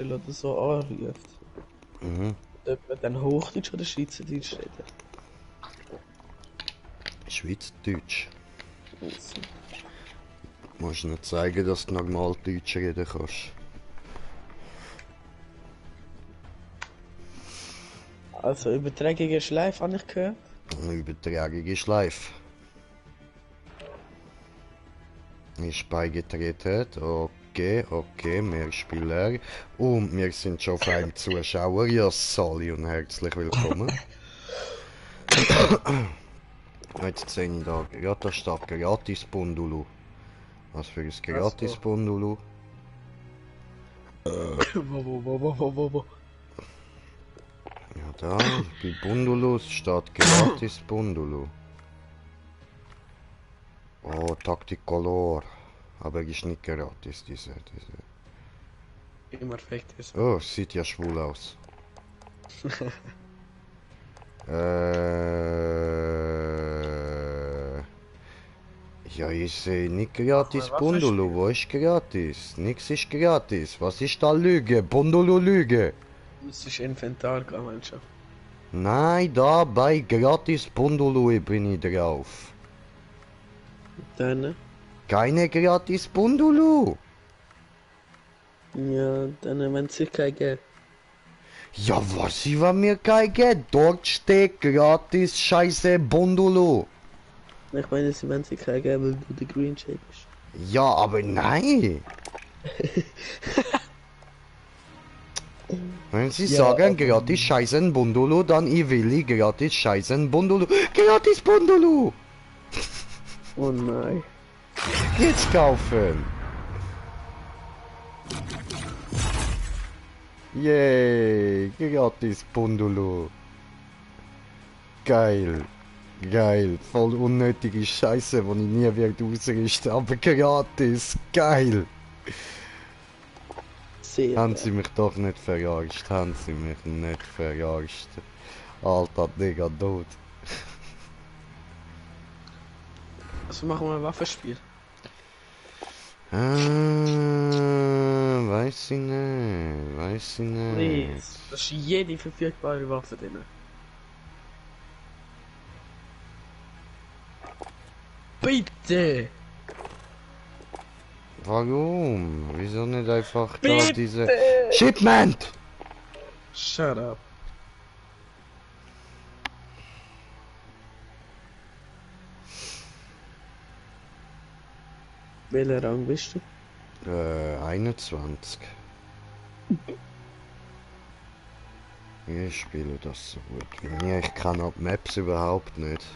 oder so anruft. Mhm. Ob man dann Hochdeutsch oder Schweizerdeutsch reden. Schweizerdeutsch. Also, Musst nicht zeigen, dass du normal Deutsch reden kannst. also Übertragung ist live, habe ich gehört. Eine Übertragung ist live. Ist beigetreten. Okay, mehr Spieler. Und wir sind schon auf einem Zuschauer. Ja, Sali und herzlich willkommen. Jetzt sehe ich da, ja, da steht gratis Bundulu. Was für ein gratis Bundulu? Wo. Ja, da, bei Bundulus steht gratis Bundulu. Oh, Tacticolor. Aber ist nicht gratis, diese. Immer perfekt ist. Oh, sieht ja schwul aus. Ja, ich sehe nicht gratis Bundulu. Wo ist gratis? Nix ist gratis. Was ist da Lüge? Bundulu Lüge. Du müsstest Inventar gehen, Mensch. Nein, da bei gratis Bundulu bin ich drauf. Dann? Keine gratis Bundulu. Ja, dann wenn sie kein Geld. Ja, was ich war mir kein Geld. Dort steht gratis Scheiße Bundulu. Ich meine, sie wenn sie kein Geld, weil du der Green Shade bist. Ja, aber nein. Wenn Sie sagen gratis Scheißen Bundulu, dann ich will gratis Scheißen Bundulu. Gratis Bundulu. Oh nein. Jetzt kaufen. Yay, gratis Bundulu. Geil. Geil, voll unnötige Scheiße, die ich nie werde ausrichten, aber gratis. Geil. Sehr Haben Sie mich doch nicht verarscht, haben Sie mich nicht verarscht. Alter, Digga, tot. Also machen wir ein Waffenspiel. Weiß ich nicht. Please. Da ist jede verfügbare Waffe drin. Bitte! Warum? Wieso nicht einfach da Bitte! diese... Shipment! Shut up. Welcher Rang bist du? 21. Ich spiele das so gut wie nie. Ich kann auch Maps überhaupt nicht.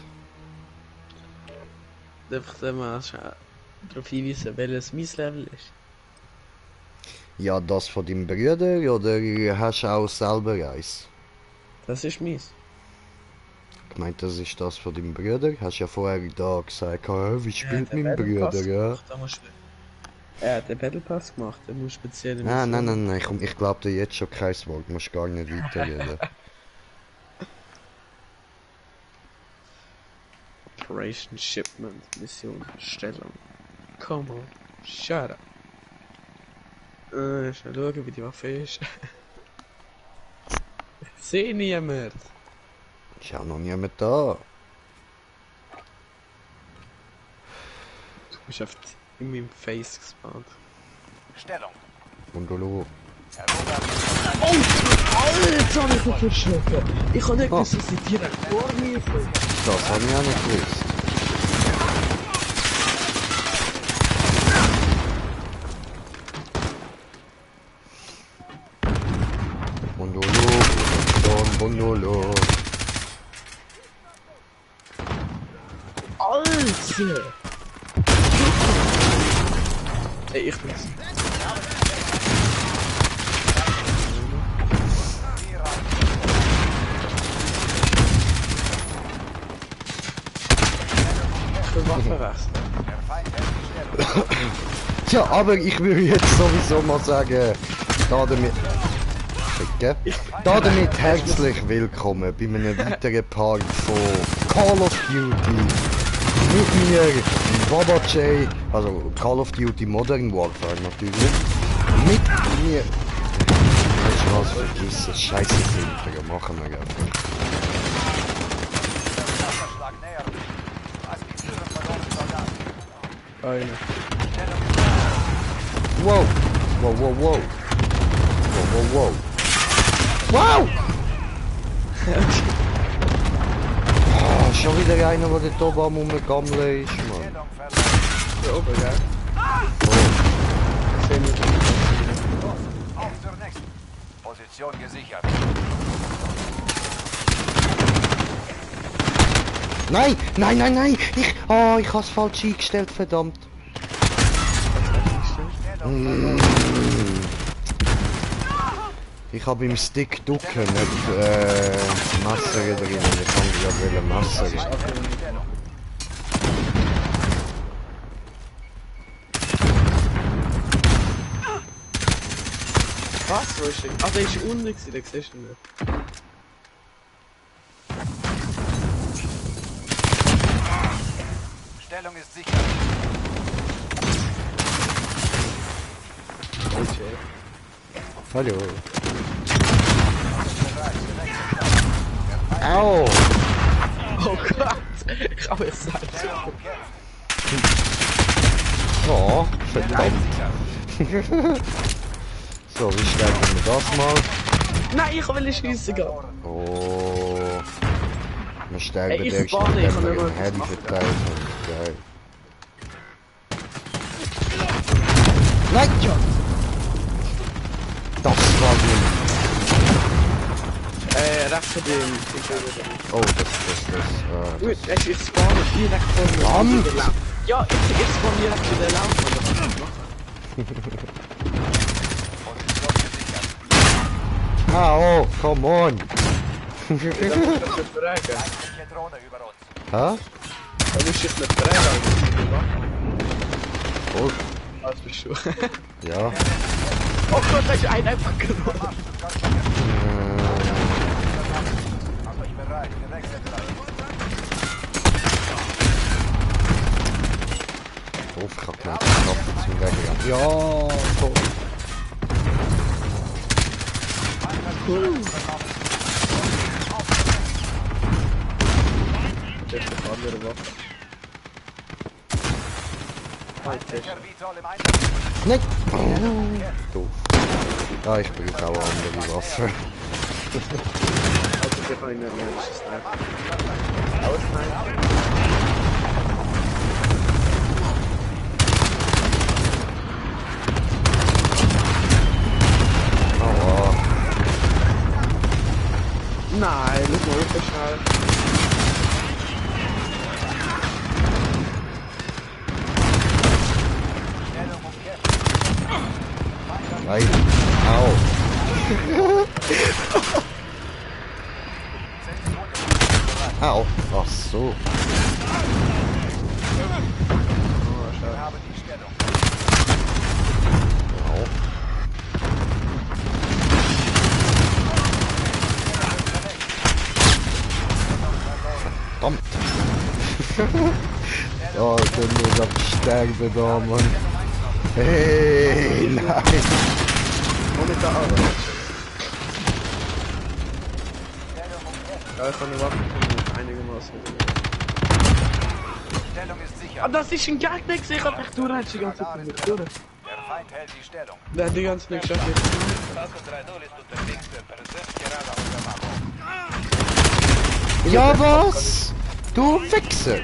Darf ich mal darauf hinweisen, welches mein Level ist? Ja, das von deinem Bruder oder hast du auch selber eins? Das ist meins. Ich meinte, das ist das von deinem Bruder. Hast ja vorher da gesagt, wie spielt mein Bruder, ja? Er hat den Battle Pass gemacht, der muss speziell... Nein, ich glaube dir jetzt schon kein Wort, du musst gar nicht weiterreden. Operation Shipment, Mission, Stellung. Come on, shut up. Ich will schauen, wie die Waffe ist. Ich sehe niemand. Ist auch noch niemand da. Du bist auf in meinem Face gespawnt. Stellung. Bundulu. Oh, Alter, hab ich mich verschrocken. Ich habe nicht gewusst, dass sie direkt vor mir sind. Das habe ich auch nicht gewusst. Bundulu. Alter! Ey, ich bin's. Für Waffe wechseln. Tja, aber ich würde jetzt sowieso mal sagen, damit herzlich willkommen bei einem weiteren Part von Call of Duty. Mit mir, Baba J, also Call of Duty Modern Warfare natürlich. Mit mir, das vergiss es. Scheiße Filter, machen wir einfach. Eine. Wow! Wow, wow, wow! Wow, wow, wow! Wow! Oh, schon wieder einer, der dort oben am Rumgammeln ist, Mann. Da oben, gell? Oh. Sehen wir. Auf zur nächsten. Position gesichert. Nein! Nein, nein, nein! Ich hab's falsch eingestellt, verdammt! Ich habe im Stick ducken, nicht Messer drin. Ich kann ja Messer. Was? Wo ist der? Ah, der ist unten gewesen, den siehst du nicht. Stellung ist sicher. Okay. Hallo. Au! Oh Gott! Ich hab es gesagt. Oh, verdammt. So, wie stellen wir das mal? Nein, ich will schiessen gehen. Oh. Wir sterben Ey, ich erst, spare, ich nachdem kann wir nicht im mal Heli etwas verteilt haben. Geil. Nein! Ja. Das war gut. Rechts von dem. Oh, das. Gut, ich spawne direkt vor mir. Verdammt! Ja, ich spawne direkt zu der Lampe. Ah, oh, come on! Da muss ich nicht fragen. Feindliche Drohne über uns. Hä? Da muss ich nicht fragen. Oh, Was bist du? ja. Oh Gott, da ist ein einfach genommen. Macht euch bereit. Gewechselt bleiben. Ich hab nicht geschafft zum Wegrennen. Ja, toll. Das ist eine andere Waffe. Feindlicher Vitol im Einsatz. Nein! Oh, doof. Ah, ich brauche auch andere Waffe. Also, wir können nicht mehr. Das ist nicht. Ausnehmen. Aua. Nein, das war wirklich schnell. Stellung umkehrt. Nein. Au. Au. Ach so. Wir haben die Stellung. Au. Verdammt. Oh, ich bin nur am Sterben da, Mann. Hey, nein. Moment da aber. Ja, ich kann eine Waffe finden, einigermaßen. Stellung ist sicher. Ah, das ist ein Gegner gesehen, ich hab echt durch, die ganze Zeit mit durch. Der Feind hält die Stellung. Der hat die ganze Zeit geschafft. Ja, was? Du Wichser.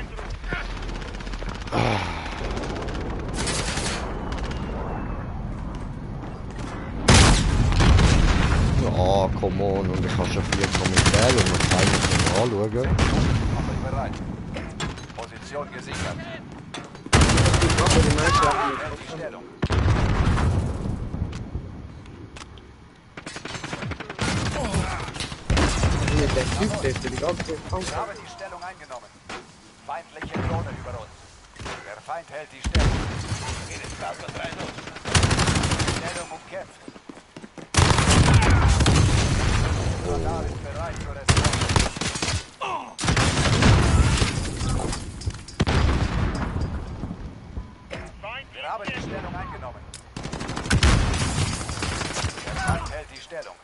Ja, come on. Und ich habe schon 4 Kommentare und noch keine zum Anschauen. Macht euch bereit. Position gesichert. Ich mache die meiste Hält die Stellung. mit der Typ, der ist die ganze Zeit Wir haben die Stellung eingenommen. Feindliche Drohne über uns. Der Feind hält die Stellung. Stellung umkämpft. Radar ist bereit zur Response. Wir haben die Stellung eingenommen. Der Feind hält die Stellung.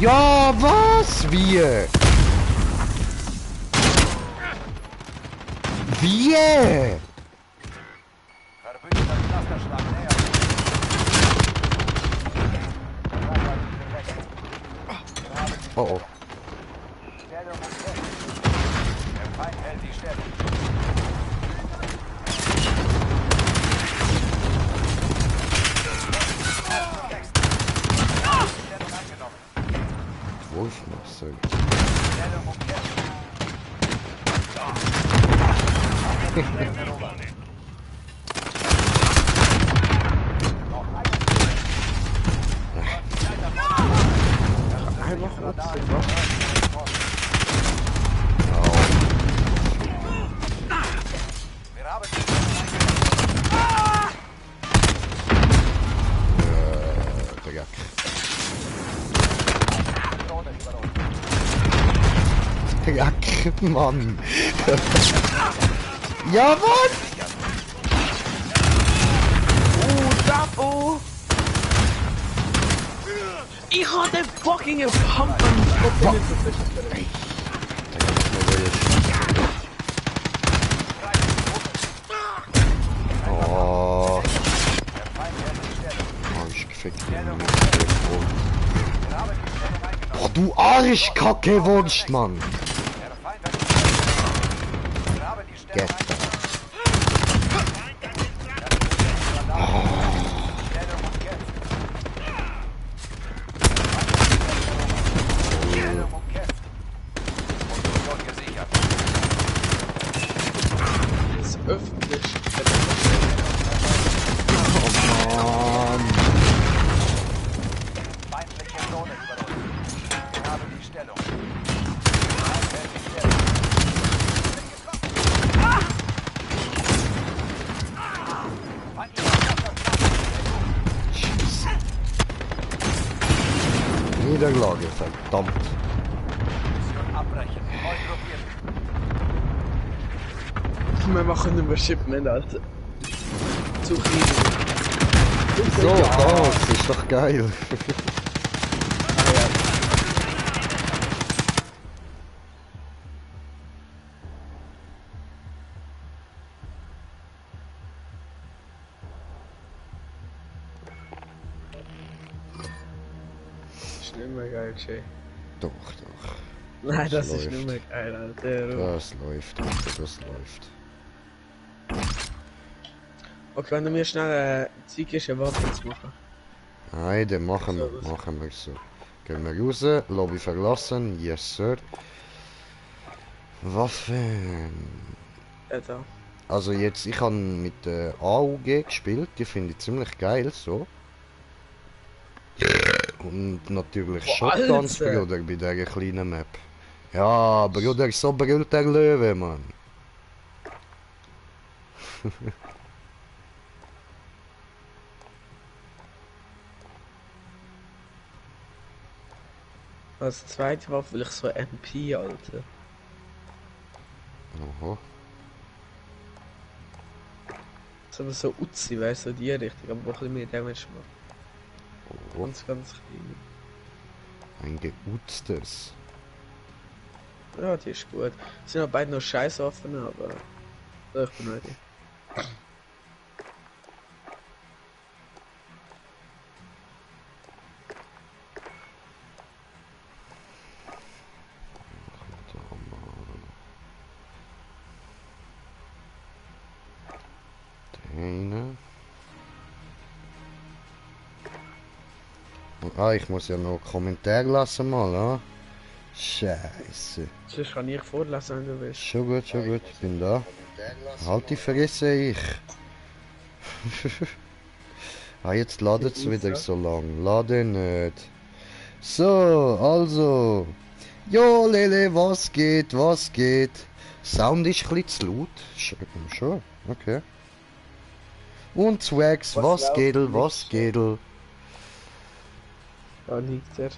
Ja, was? Wie? Wie? Verbündeter Clusterschlag näher. Oh oh. Stellung umkämpft. Der Feind hält die Stellung. Stellung angenommen. Wolfmesser. Stellung umkämpft. Erobert. Noch ein. Einfach Radar Utzen, ist was? Wir haben die Stellung eingenommen. Dreck. Drohne über uns. Dreck, Mann. Ja, was? Dapo! Ich hab den fucking Pump am Oh, Der Feind hält die Stellung. Arschgefickt. Stellung umkämpft. Wir haben die Stellung eingenommen. Oh, du Arschkacke, Wurst, Mann. Der Feind hat die Stellung. Wir haben die Stellung Get eingenommen. that. Stellung umkämpft. Stellung umkämpft. Position gesichert. ist öffentlich. Mann. Feindliche Drohne über uns. Wir haben die Stellung. Feind hält die Stellung. Scheiße. Niederlage, verdammt. Mission abbrechen. Neu probieren. Wir machen ein Shipment, Alter. Zu viel. So, das ist doch geil. Ist nicht mehr geil, Jay. Doch, doch. Nein, das läuft. ist nicht mehr geil, Alter. Das läuft, Alter, das läuft. Okay, wenn du mir schnell Zeug ist, eine Waffe zu machen. Nein, dann machen wir so. Gehen wir raus, Lobby verlassen, yes sir. Waffen. Ja, da. Also jetzt, ich habe mit der AUG gespielt, die finde ich ziemlich geil so. Und natürlich Boah, Shotguns, Alter. Bruder, bei dieser kleinen Map. Ja, Bruder, so brüllt der Löwe, Mann. Als zweite Waffe will ich so MP, Alter. Oho. So so Uzi, weißt du, die Richtung, aber ein bisschen mehr Damage macht. Oh, Ganz klein. ein geutztes. Ja, die ist gut. Sind auch beide noch scheiß offen, aber. Ja, ich bin ready. Eine. Ah, ich muss ja noch Kommentar lassen mal, ah. Scheiße. Sonst kann ich vorlesen, wenn du willst. Schon gut, ich bin da. Halt die Fresse, ich. Ah, jetzt ladet es wieder so lang. Lade nicht. So, also. Jo, Lele, was geht, was geht? Sound ist ein bisschen zu laut. Schon, okay. Und Swags, was geht, was geht? Da liegt er.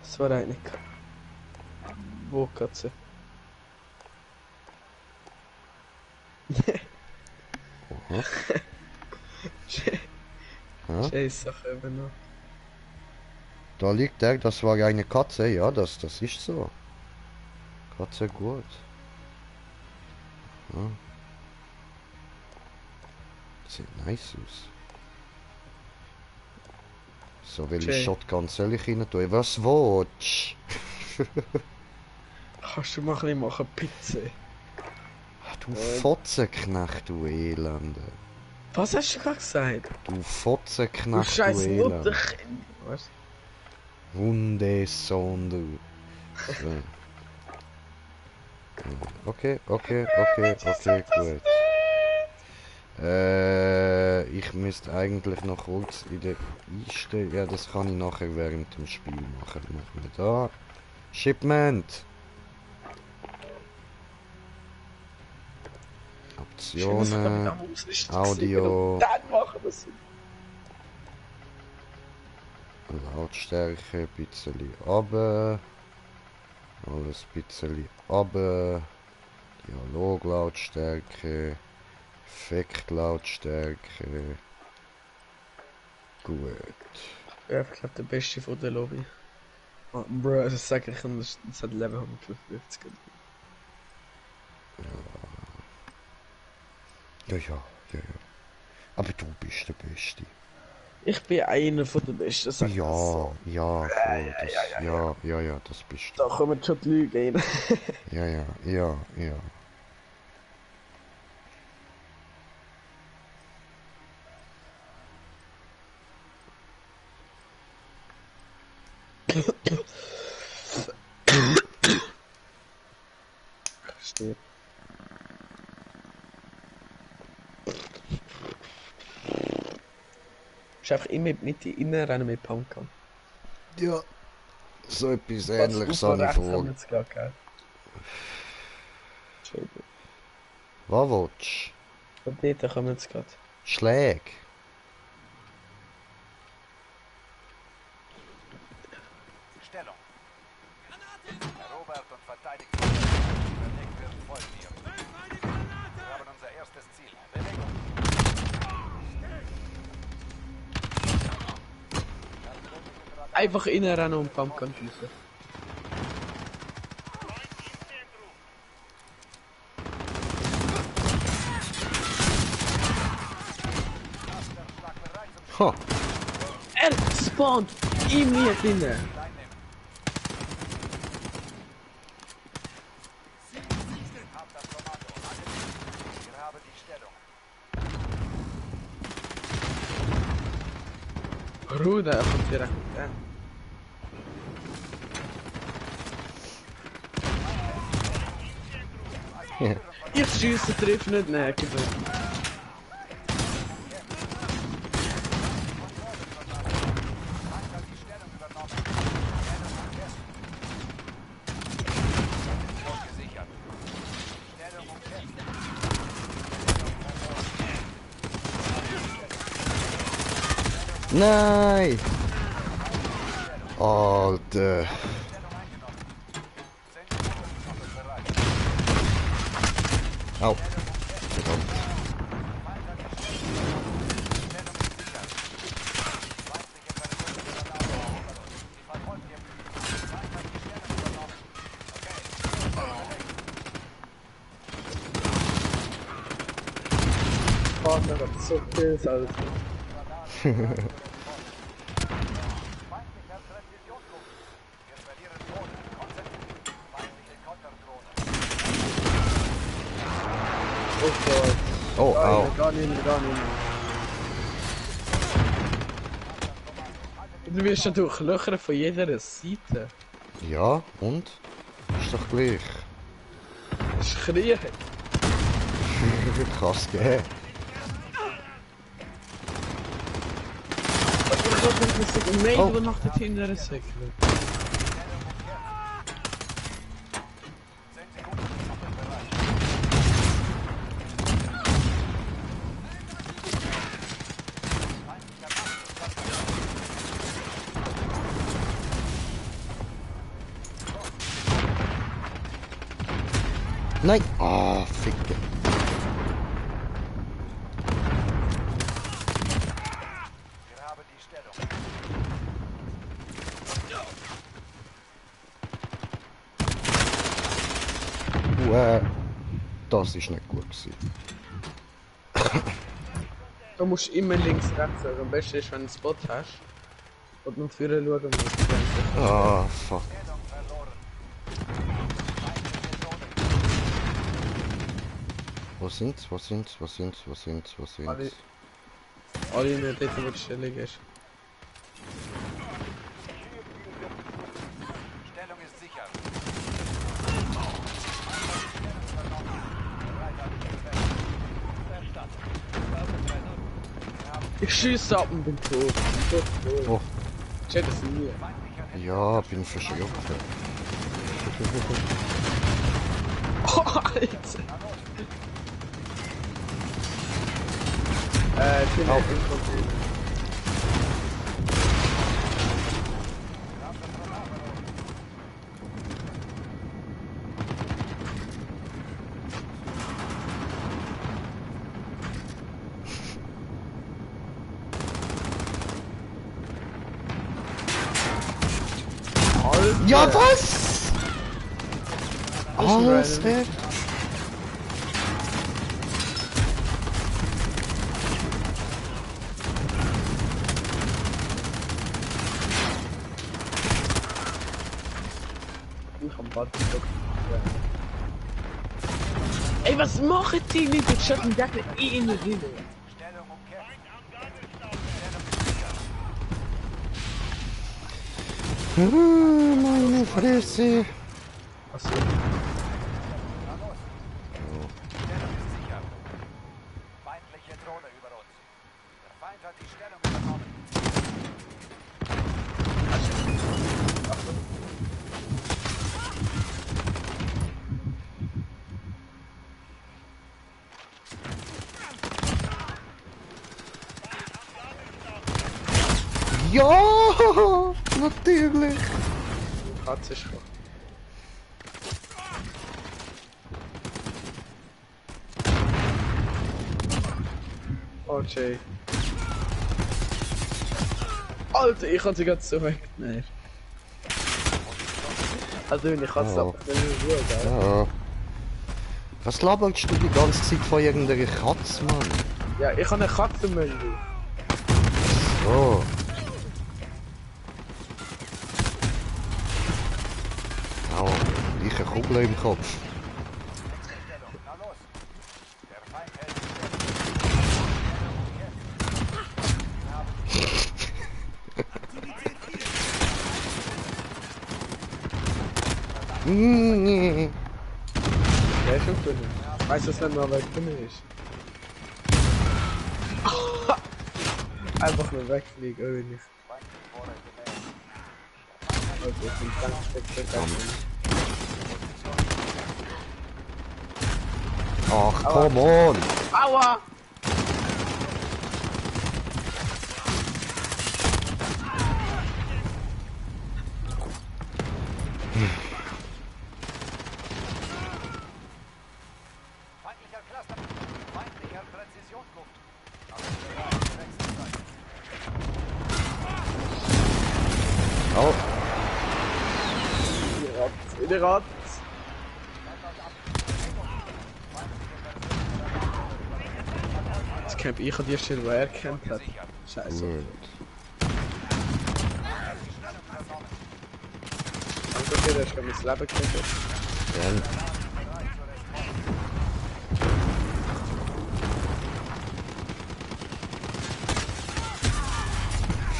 Das war eigentlich. Wo, Katze? Aha. Ja? Scheiß Sache eben noch. Da liegt er, das war eine Katze, ja, das ist so. Katze gut. Ja. Sieht nice aus. So, welche Okay. Shotgun soll ich rein tun? Was willst Kannst du mal ein bisschen machen, Pizza? du? Du Fotzenknecht, du Elende. Was hast du gerade gesagt? Du Du Fotzenknecht, du scheiß Elende. Mutterkind. Was? Hundesohn, du. So. Okay, gut. Ich müsste eigentlich noch kurz in der Einstellung... Ja, das kann ich nachher während dem Spiel machen. Machen wir da. Shipment. Schön, dass ich da mit Optionen. am Ausrüsten Audio. gesehen habe. Dann machen wir es. Lautstärke ein bisschen runter. Alles ein bisschen runter. Dialoglautstärke. Effektlautstärke. Gut. Ja, ich glaube, der Beste von der Lobby. Oh, Bro, das sage ich, das hat Level 155. Ja. Aber du bist der Beste. Ich bin einer von den Besten, sag ich das so. Ja, voll. Das bist du. Da kommen schon die Lüge rein. Ja. Verstehe. Du musst einfach immer in die Mitte reinrennen mit Pumpgun. Ja. So etwas Ähnliches habe ich vor. Jetzt gar kein. Entschuldigung. Was willst Von dort kommen wir jetzt gerade. du? Schläge? Stellung. Erobert und verteidigt. Überlegt wird folgen mir. Wir haben unser erstes Ziel. Bewegung. Einfach reinrennen und Pumpgun schießen. Ha! Er spawnt in mir drin. Einnehmen. Habt das Kommando. Wir haben die Stellung. Bruder, er kommt direkt mit rein. Ich schieße, triff nicht, nein, gib mir. Feind die Stellung übernommen. Stellung umkämpft. Stellung gesichert. Stellung umkämpft. Nein! Alter. Au. Verdammt. Partner, das ist so Kills, Alter. Oh Gott. Oh, au. Gar nicht. Du wirst ja durchlöchern von jeder Seite. Ja, und? Ist doch gleich. Das ist Krieg. Kann's geben. Ich hab nicht gesagt, nein, Oh. du nach der Tinder Säckle. Nein! Ah, ficke. Wir haben die Stellung. Das ist nicht gut gewesen. Du musst immer links rechts sagen. Am besten ist, wenn du einen Spot hast. Und nur vorher schauen musst. Ah, fuck. Wo sind's? Wo sind's? Wo sind's? Wo sind's? Wo sind's? Alle nicht dort, wo die Stellung ist. Stellung ist sicher. Ich schieße ab und bin tot. Oh, Ich hätte es nie. ja, bin verschreckt. Oh, Alter! Ich bin auch in. Ja, was? Alles, random. ey. Ich hab Bad gedrückt. Ey, was machen die nicht? Ich schaut den Deckel in die Rille. Stellung umkehrt. Meine Fresse. Achso. Stellung ist sicher. Feindliche Drohne über uns. Der Feind hat die Stellung übernommen. Ja, natürlich. Katze ist schwach. Oh, Jay. Alter, ich kann sie gerade so wegnehmen. Also, ich kann es Ja. aber nicht Ruhe, gell? Ja. Was laberst du die ganze Zeit von irgendeiner Katze, Mann? Ja, ich habe eine Katzenmündel. Oh. Au, ich eine Kugel im Kopf. Na los. Der Feind hält die Stellung. Der ist schon drin. Ich weiß das nicht mehr, wer drin ist. Einfach nur wegfliegen, oh nicht. Also, ich bin ganz Ach, come on! Aua! Feindlicher Cluster. Feindlicher Präzisionsluft. Oh, In der Rad. Das Camp ich an die Stelle, wo er kennt hat. Scheiße. gut. Danke dir, dass ich mein Leben gerettet. Dann.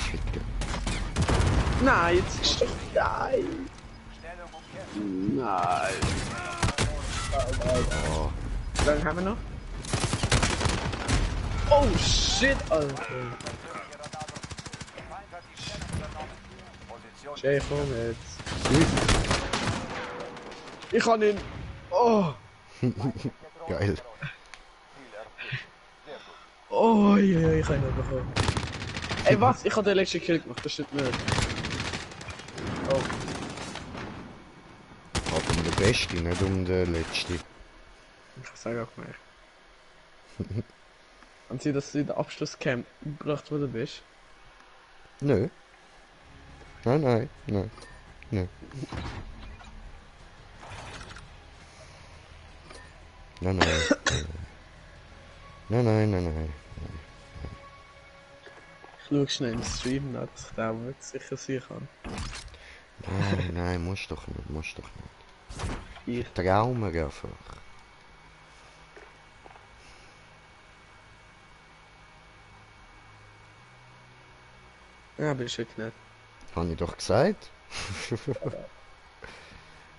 Ficken. Nein, jetzt ist doch geil. Stellung umkehrt. Nein. Oh. Wie lange haben wir noch? Oh shit, Alter. Der Feind hat die Stellung übernommen. Position Jay, komm jetzt. Ich kann ihn. Oh. Geil. Oh je, ich kann ihn nicht bekommen. Ey, was? Ich habe den letzten Kill gemacht, das stimmt nicht. Oh. Aber um den Besten, nicht um den Letzten. Ich hab's auch gemerkt. Und sie, dass du in den Abschlusscamp gebracht worden bist. Nö. Nein, nein, nein. Nein. Nein, nein. Nein, nein, nein, nein. Ich schau schnell im Stream nach, dass ich den wirklich sicher sehen kann. Nein, nein, musst doch nicht, musst doch nicht. Ich. Trau mir einfach. Ja, bist du wirklich nicht. Hab ich doch gesagt.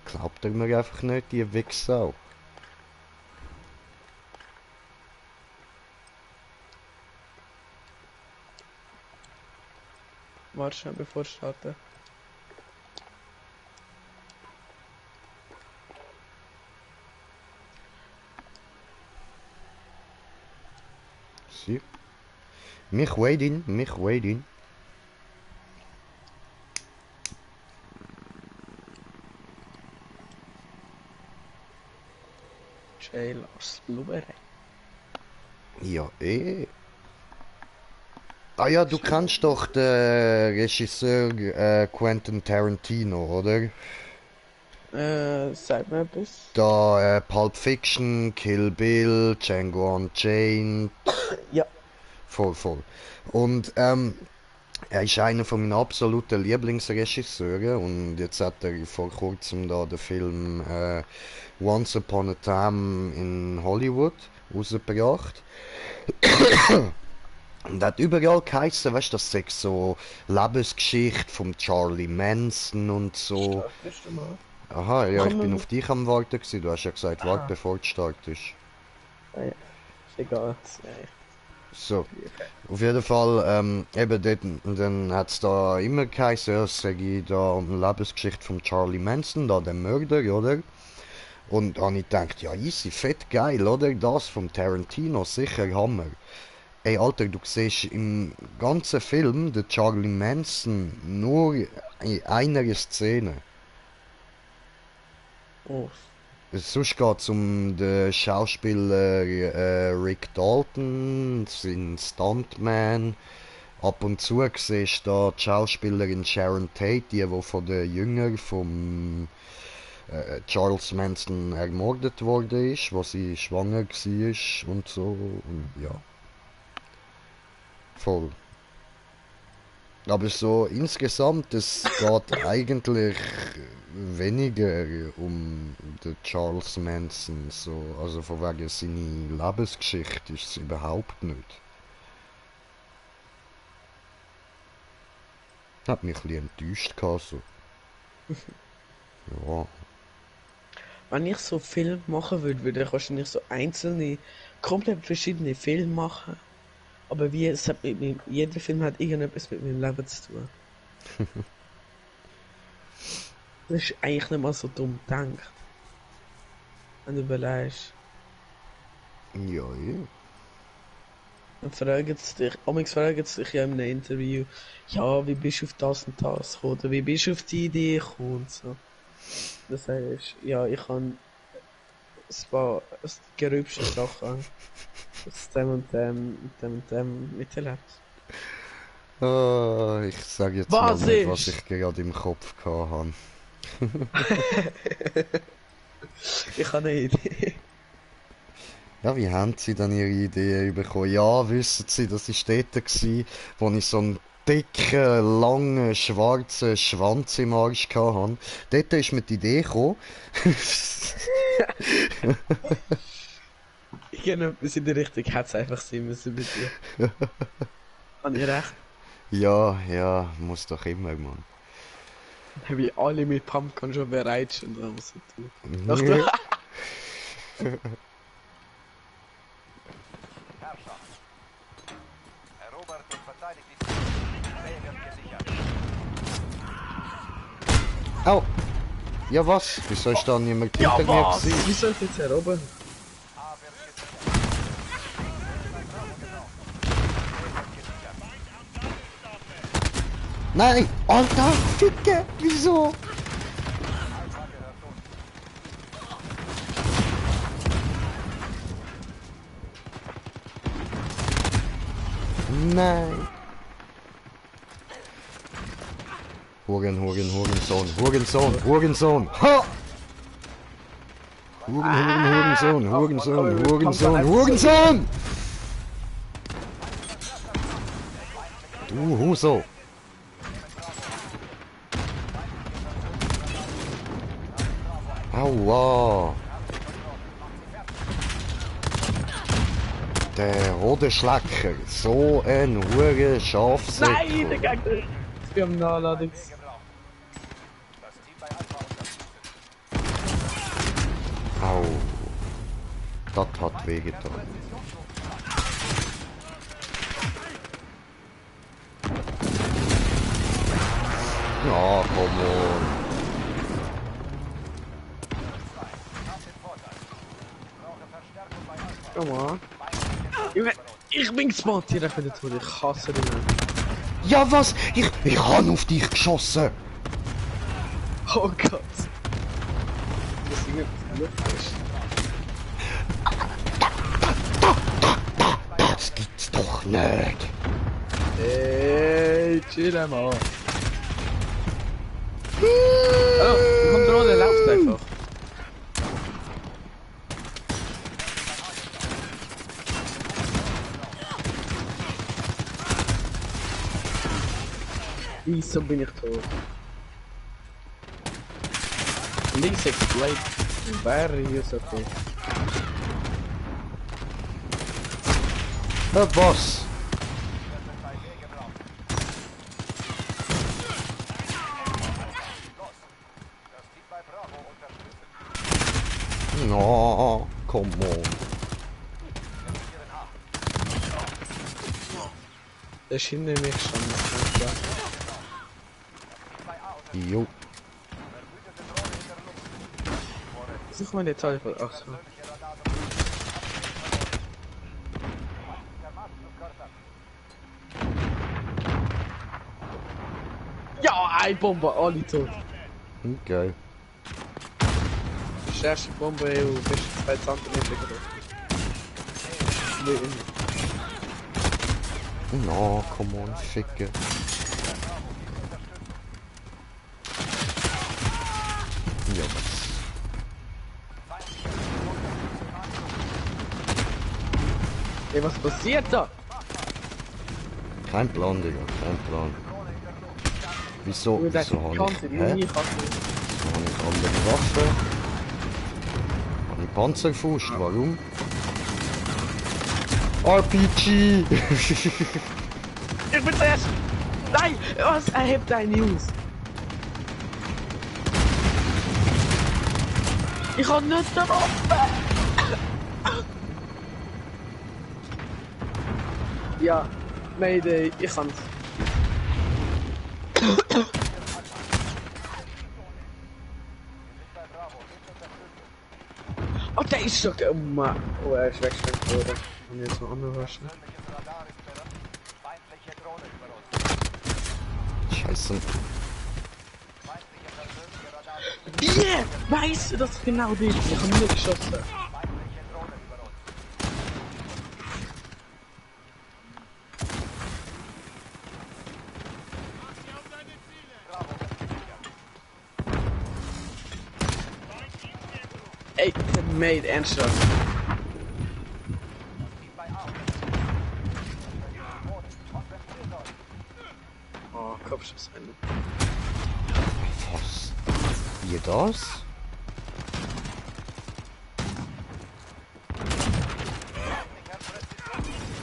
Glaubt er mir einfach nicht, die Wichsau. Warte schnell, bevor ich starte. Sie. Mich waiting, mich waiting. J. Lars Blueberry. Ja, eh. Ah ja, du kennst doch den Regisseur Quentin Tarantino, oder? Sag mir etwas. Da Pulp Fiction, Kill Bill, Django Unchained. Ja. Voll, voll. Und er ist einer von meinen absoluten Lieblingsregisseure und jetzt hat er vor kurzem da den Film Once Upon a Time in Hollywood rausgebracht. Und hat überall geheißen, weißt du, das ist so Lebensgeschichte vom Charlie Manson und so. Startest du mal? Aha, ja, ich Komm, bin auf dich am Warten gewesen. Du hast ja gesagt, warte Ah. bevor du startest. Ah, ja. Ist egal. Ja, So, okay. auf jeden Fall, eben dort, dann hat es da immer geheißen, ja, es sei da eine Lebensgeschichte von Charlie Manson, da der Mörder, oder? Und dann habe ich gedacht, ja easy, fett geil, oder? Das vom Tarantino, sicher Hammer. Ey, Alter, du siehst im ganzen Film den Charlie Manson nur in einer Szene. Oh, Sonst geht es um den Schauspieler Rick Dalton, seinen Stuntman. Ab und zu siehst du da die Schauspielerin Sharon Tate, die von den Jüngern vom Charles Manson ermordet worden ist, wo sie schwanger war und so. Und ja. Voll. Aber so insgesamt, es geht eigentlich weniger um den Charles Manson, so, also von wegen seiner Lebensgeschichte ist es überhaupt nicht. Hat mich ein bisschen enttäuscht gehabt, so. Ja. wenn ich so Film machen würde, würde ich wahrscheinlich so einzelne, komplett verschiedene Filme machen. Aber wie es hat jeder Film hat irgendetwas mit meinem Leben zu tun. Das ist eigentlich nicht mal so dumm gedacht. Wenn du überlegst. Ja, ja. Dann fragen sie dich, amigs fragen sie dich ja in einem Interview, ja, wie bist du auf das und das gekommen, oder wie bist du auf die Idee gekommen und so. Das heißt, ja, ich kann ein paar gerübste Sachen aus dem und dem miterlebt. Ah, ich sage jetzt Was mal nicht, ist? was ich gerade im Kopf gehabt habe. Ich habe eine Idee. Ja, wie haben Sie dann Ihre Ideen bekommen? Ja, wissen Sie, das war dort, gewesen, wo ich so einen dicken, langen, schwarzen Schwanz im Arsch hatte. Dort ist mir die Idee gekommen. Irgendetwas in der Richtung hätte es einfach sein müssen bei dir. Habe ich recht? Ja, ja, muss doch immer, Mann. Habe ich alle mit Pumpkin schon bereit schon dran so tun. Ach du. Herrscher. Erobert und verteidigt die Ziele. B wird gesichert. Au! Ja, was? Wieso ist da niemand hinter mir gewesen? Wie soll ich jetzt erobern? A wird gesichert. Nein! Alter! Ficke! Wieso? Alpha gehört uns. Nein! Hurensohn, Hurensohn! Ha! Hurensohn, komm, Hurensohn, Hurensohn! Du Huso! Aua! Der rote Schlacker, so ein hure Schafsäckel. Nein, der Gegner! Ich bin am Nachladen. Das Team bei Alpha unterstützen. Au. Das hat wehgetan. Ja, komm on. Komm mal. Junge, ich bin gespawnt direkt wieder tot. Ich hasse den. Ja was? Ich han auf dich geschossen. Oh Gott. Das ist nicht Luft ist. Das gibt's doch nicht. Ey, chill mal. Hallo, die Kontrolle läuft einfach. Wieso bin ich tot? Links explode. Very okay. Was? Das Team bei Bravo unterstützen. No, come on. Der schien nämlich schon. Jo. Such mal die Zahl von. Ach so. Ja, ein Bombe, alle tot. Geil. Stärkste Bombe, du bist 2 cm getroffen. No, come on, ficke. Ja. Ey, was passiert da? Kein Plan, Digga, kein Plan. Wieso? Du sagst, Wieso ich habe kann ich... sie Hä? nie, Wieso habe ich andere Waffen? Habe ich Panzerfaust? Warum? RPG! Ich bin zuerst! Nein! Was? Er hebt deine News! Ich hab nicht der Waffe! Ja, Mayday, ich kann's. Oh, der ist schon... Oh, Mann. Oh, er ist weggeschwenkt worden. Und jetzt noch andere waschen. Radar ist bereit. Feindliche Drohne über uns. Scheiße. Feindliche persönliche Radar. Yeah! Weißt du, das ist genau dich? Ich hab nur geschossen. Feindliche Drohne über uns. Ey, mate, ernsthaft. Oh, Kopfschuss Ende. Was? Ihr das?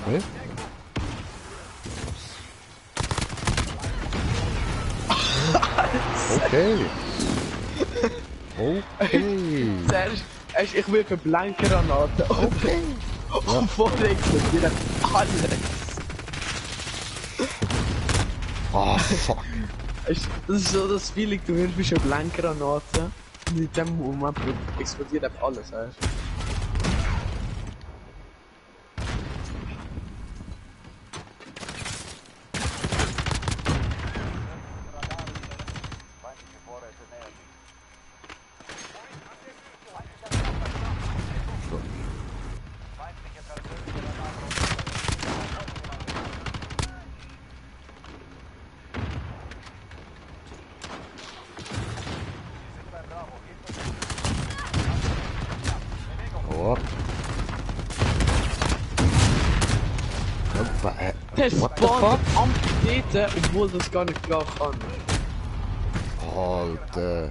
Hä? Okay. Okay. Serge, ich will für blanke Granaten. Okay. Und vorher explodiert alles. Ah, fuck. Das ist so das Feeling, du willst für blanke Granaten. Und in dem Moment explodiert einfach alles, weißt du? Feindliche Vorräte nähern sich. Feindliche persönliche Radar. Sie sind bei Bravo. Der What the spawnt fuck? am Planeten, obwohl das gar nicht klar kann. Alter.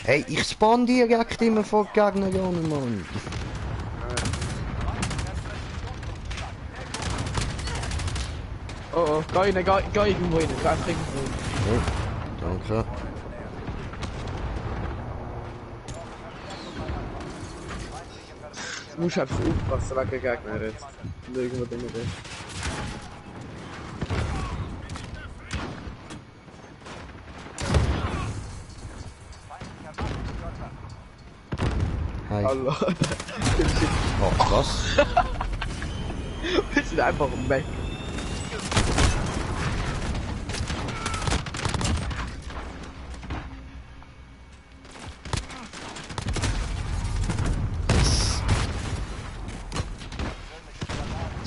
Hey, ich spawn direkt immer vor Gegner, Mann. Oh, geh rein, geh irgendwo rein, geh einfach irgendwo rein. Oh, danke. Du musst einfach aufpassen wegen Gegner jetzt. Und irgendwo drin bist. Hi. Hallo. Oh, was? Wir sind einfach weg.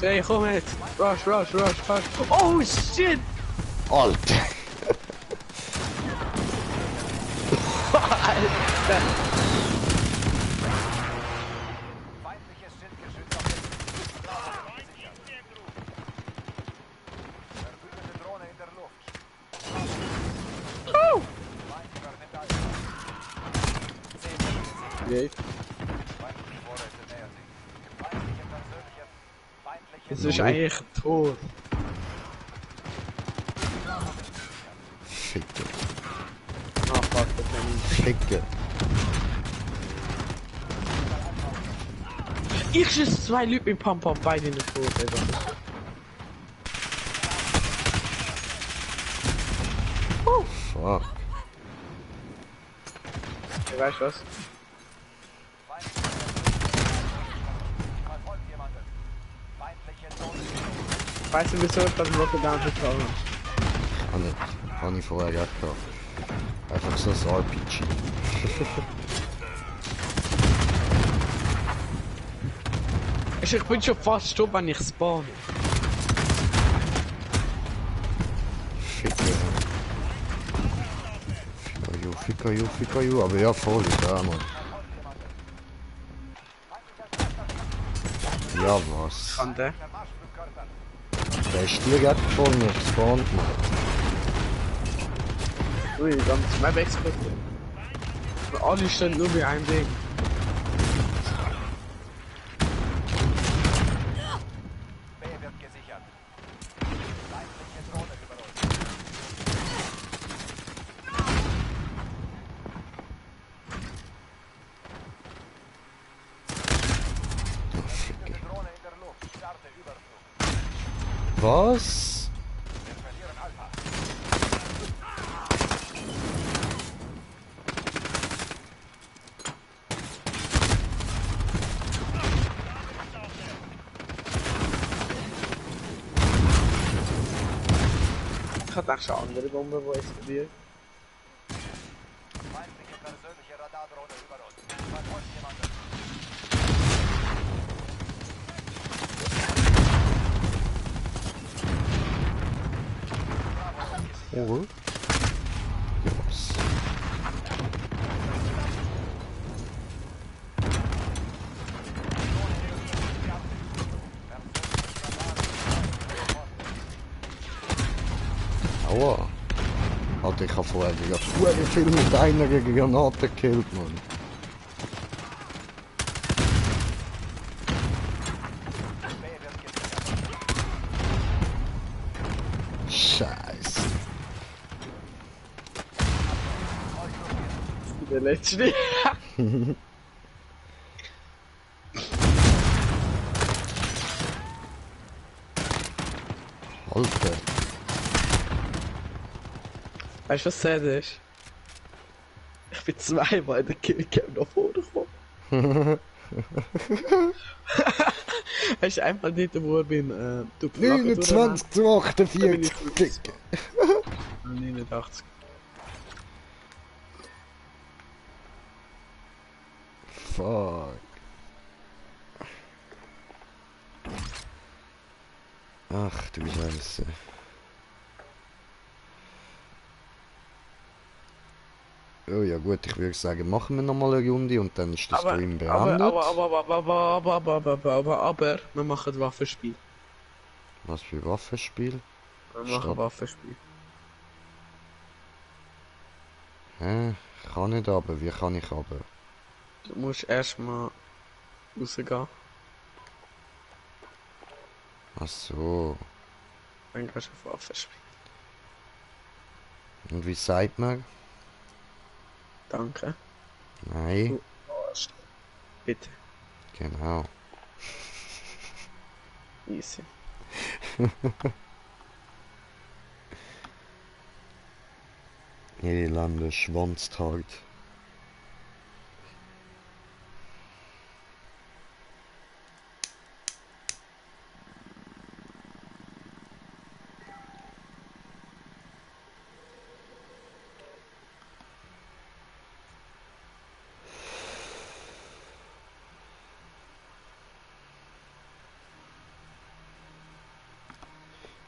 Jay, komm jetzt. Rush, rush, rush, rush. Oh shit! Alter. Alter. Feindliches Schildgeschütz auf der verbündete Drohne in der Luft. Feindlicher nimmt Alpha. 10 gesichert. Yay. Feindliche Vorräte nähern sich. Feindliche persönliche. Feindliche Es ist eigentlich tot. Ficke. Ah, fuck, das kann Ficke. ich schieße 2 Leute mit Pam-Pam, beide in den Tod, ey. Das ist... Fuck. Hey, weißt du was? Verfolgt jemanden. Feindliche Drohne. Weißt du, wieso ich das Lockdown bekommen? Habe ich vorher gehabt. Einfach so ein RPG. Ich bin schon fast stumm, wenn ich spawn. Ficker you, aber ja, voll, ja, Mann. Ja, was? Kann der? Der ist direkt vor mir gespawnt, Mann. Ui, ganz Map explodiert. Alle stehen nur wie ein Ding. B wird gesichert. Feindliche Drohne über uns. Verbündete Drohne in der Luft. Starte Überflug. Was? Wir verlieren Alpha. Ich hatte auch schon andere Bomben, die explodieren. Feindliche persönliche Radardrohne über uns. Verfolgt jemanden. Oh. Yes. Aua. Alter, ich habe vorher wieder viel mit einer Granate gekillt, Mann. B wird gesichert. Scheiße. Der letzte. Alter. Weißt du, was sad ist? Ich bin zweimal in der Killcam nach vorne gekommen. Hast du einfach nicht, wo ich bin, du 29 zu 48. Fick. 89. Fuck. Ach du Scheiße. Oh ja gut, ich würde sagen, machen wir nochmal eine Runde und dann ist der Aber, Stream aber, beendet. aber, wir machen Waffenspiel. Was für Waffenspiel? Wir machen Statt. Waffenspiel. Hä? Ich kann nicht aber, wie kann ich aber? Du musst erstmal rausgehen, Ach so. dann kannst du auf Waffenspiel. Und wie sagt man? Danke. Nein, Bitte. genau. Easy. Elender Schwanztag.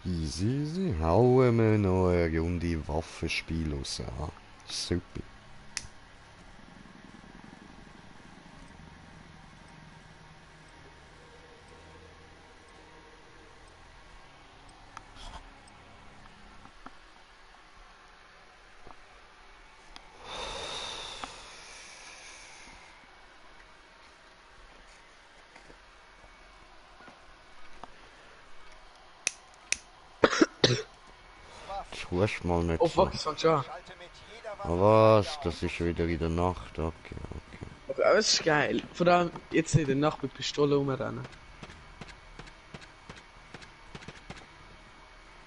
Easy, easy. Hauen wir noch eine Runde Waffenspiel raus. Ah, super. Tust mal nicht Oh so. fuck, es fängt schon an. Schalte mit jeder Waffe Ah, was? Das ist wieder in der Nacht. Okay, okay. Okay, aber es ist geil. Vor allem jetzt in der Nacht mit Pistole rumrennen.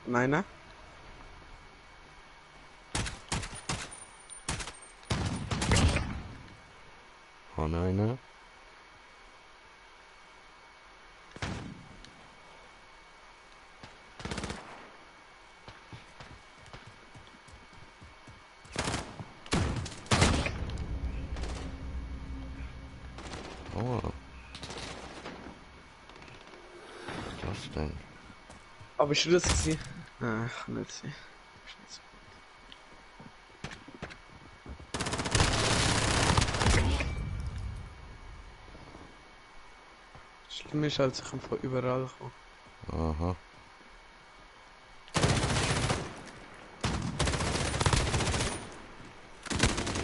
Nein, ne? Hat einer? Oh. Was denn? Aber ist das gewesen? Ah, ich kann nicht sehen. Ist nicht so. Schlimm ist halt, ich kann von überall kommen. Aha.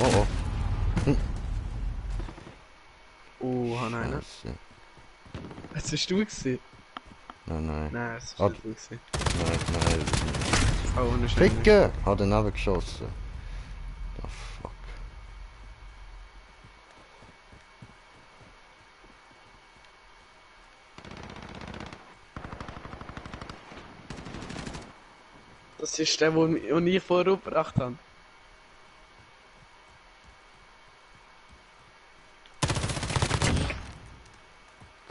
Oh oh. Han einer. Scheiße. Was bist du gewesen? Nein, nein. Nein, es ist Ah. nicht du gewesen. Nein, nein. Oh, ohne Schlimm. Ficke! Hat er neben geschossen. Oh fuck. Das ist der, den ich vorher umgebracht habe.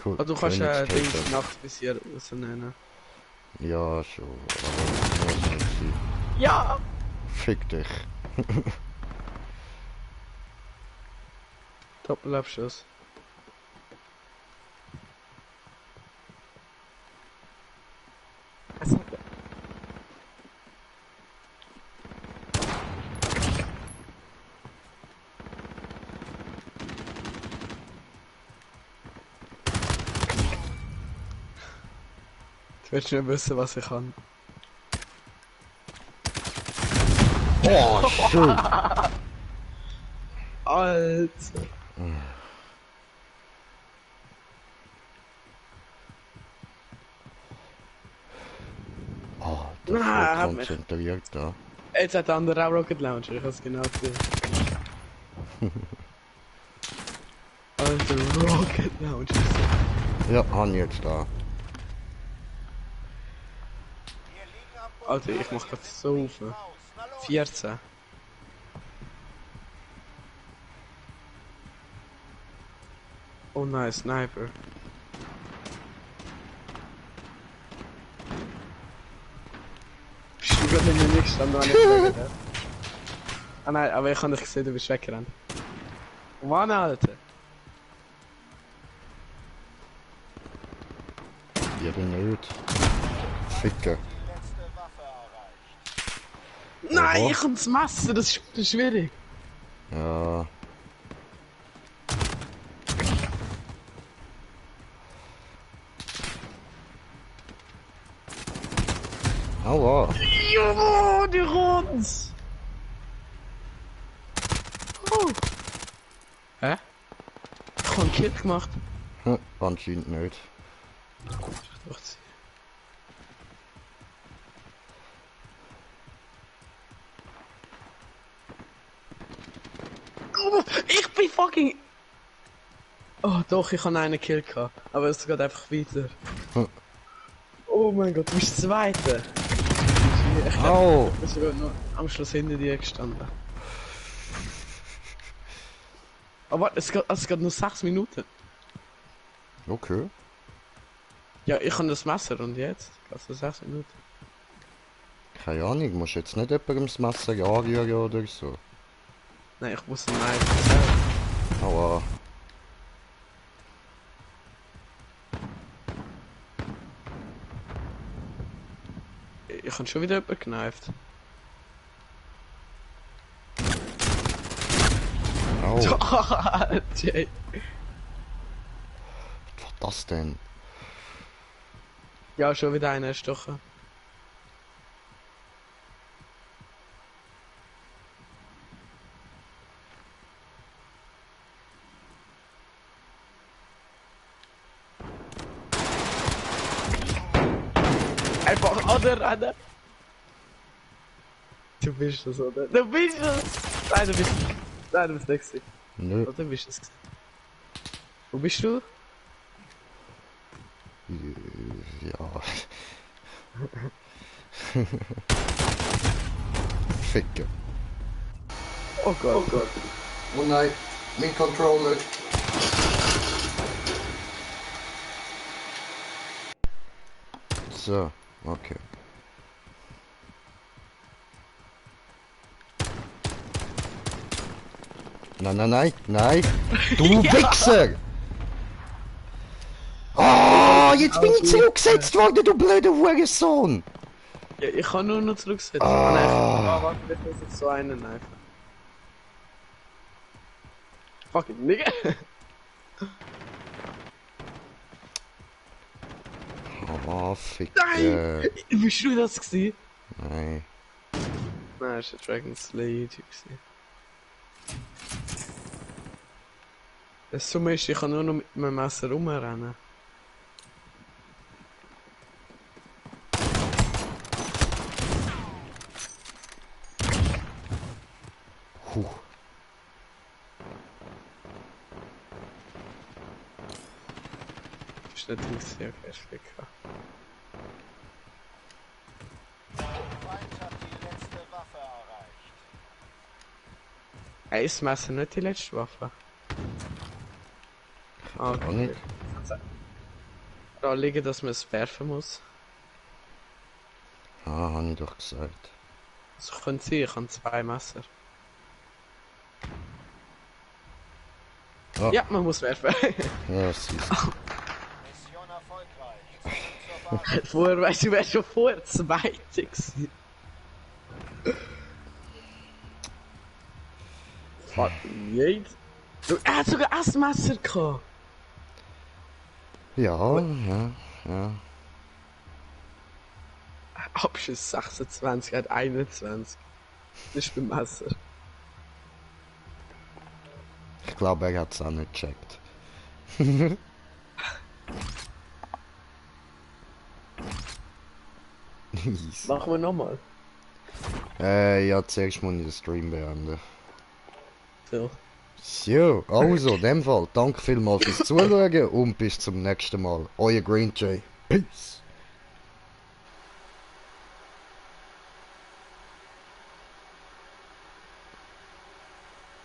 Cool. Ah, du kannst Königskette. Dings Nachtvisier rausnehmen. Ja, schon. Aber das muss nicht sein. Ja! Fick dich. Doppelabschuss. Du willst nicht wissen, was ich kann. Oh, shit. Alter! Oh, das Nein, ist hab voll mich. konzentriert da. Jetzt hat der andere auch Rocket Launcher, ich hab's genau gesehen. Alter, Rocket Launcher. Ja, han jetzt da. Wir liegen am Boden. Alter, ich mach grad so viel. Raus. Na los. 14. Oh nein, Sniper. Bist du gerade in der nächsten Stand noch nicht weggerannt? Ah nein, aber ich hab dich gesehen, du bist weggerannt. Mann, Alter! Jeder nicht. Ficken. Die letzte Waffe erreicht. Nein, Oha. ich kann das Messer, das ist schwierig. Ja. Aua. Jo, die Rons! Oh. Hä? Ich hab einen Kill gemacht. Anscheinend nicht. Durchziehen. Oh, ich bin fucking... Oh doch, ich habe einen Kill gehabt. Aber es geht einfach weiter. Oh mein Gott, du bist Zweiter. Au! Ich bin sogar noch am Schluss hinter dir gestanden. Aber es geht nur 6 Minuten. Okay. Ja, ich habe das Messer und jetzt? Also 6 Minuten. Keine Ahnung, musst jetzt nicht jemandem das Messer anrühren oder so. Nein, ich muss ein Knife erzählen. Aua. Ich habe schon wieder jemanden gekneift. Au. Jay. Was war das denn? Ja, schon wieder einer erstochen. Einfach anrennen. Du bist das, oder? Du bist das! Nein, du bist nicht. Nein, du bist nicht gewesen. Nö. Oder bist du es gewesen? Wo bist du? Ja. Ficken. Oh Gott. Oh Gott. Oh nein, mein Controller. So, okay. Nein, nein, nein, nein! Du Wichser! Ah, jetzt bin ich zurückgesetzt worden, du blöder Hurensohn! Ja, ich kann nur noch zurücksetzen. Ah. Nein, warte, ich muss jetzt so einen einfach. Fucking Nigga. Oh, fick. Nein! Bist du das gewesen? Nein. Nein, das war der Dragon Slayer Typ gewesen. Das Summe ist, ich kann nur noch mit meinem Messer rumrennen. Puh. Das ist nicht drin gewesen, okay, ist Glück gehabt. Der Feind hat die letzte Waffe erreicht. Ey, ist das Messer nicht die letzte Waffe? Ah, Auch nicht. Da liegen, dass man es werfen muss. Ah, hab ich doch gesagt. Das könnte sein, ich habe 2 Messer. Ah. Ja, man muss werfen. Ja, siehst du. Mission erfolgreich. Zurück zur Basis. Vorher, weißt du, wärst schon vorher Zweiter gewesen. Fucking Jade. Er hat sogar ein Messer gehabt. Ja, ja, ja. Abschuss 26, er hat 21. Das ist beim Messer. Ich glaube, er hat es auch nicht gecheckt. Easy. Machen wir nochmal. Ja, zuerst muss ich den Stream beenden. So. So, also, in dem Fall, danke vielmals fürs Zuschauen und bis zum nächsten Mal. Euer Green Jay. Peace.